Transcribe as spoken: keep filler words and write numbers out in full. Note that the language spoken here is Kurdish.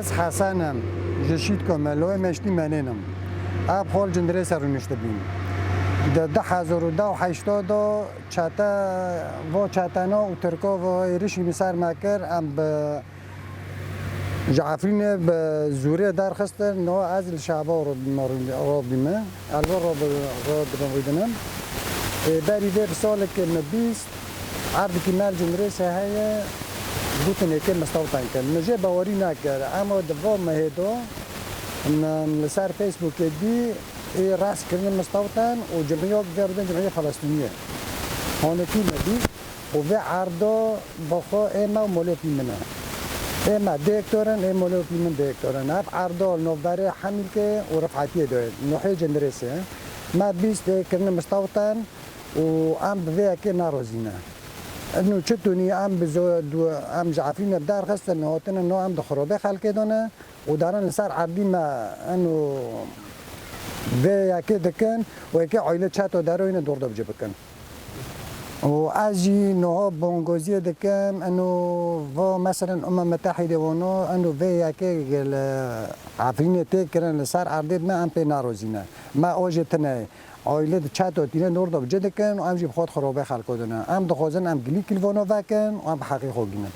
Ez Hesen im, ji Şîtko me, loyê me ji tî menên im. Ev xol cindirê ser rûniştibîn. Di du hezar û deh û heşta de çete, vo çetena û Tirko vo êrişî li ser me kir, em bi ji Efrînê bi zûrê derxistin, no ez li Şehba robîme, robîme. Ez vo robi-, robîdim, rûdinim. Ê, berî vê bi salekê me bîst, erdikî me li Cindirêsê heye, gotin êkê mistewtan kin. Min jê bawerî nekir. Ema di vo mehê de min li ser Facebookê dî, ê rast kirin mistewtan û cimiyok vê rûdin cimiyê Felestîniyê. Honekî me dî. Û vê erdo bi xwe ê me û molê pî min e. Ê me dêktor in, ê molê û pî min dêktor in. Ev erdo li navberê Hemîlkê û Rifetiyê de ye, Nuhê Cindirêsê. Me bîst ê kirine mistewtan û em bi vê yekê nerozîne. Ino çi tunî em bi zo-, du-, em ji Efrînê derxistin, hatine no em di xirobê xelkê de ne û derin li ser erdî me ino vê yekê dikin û yekê aile çeto deroyine dor de bici bikin. û ez jî niha bongoziyê dikim, eno va meselen Umem Metehîdê wano, eno vê yekê li Efrînê tê kirin li ser erdê me em pê narozîne. Me o jî tine ye. Aile di çeto tîne nor de bi ci dikin û em jî bi xwe di xirobê xelko dine. Em dixwazin em gilî kilvono vekin û em bi heqî xwe gînin.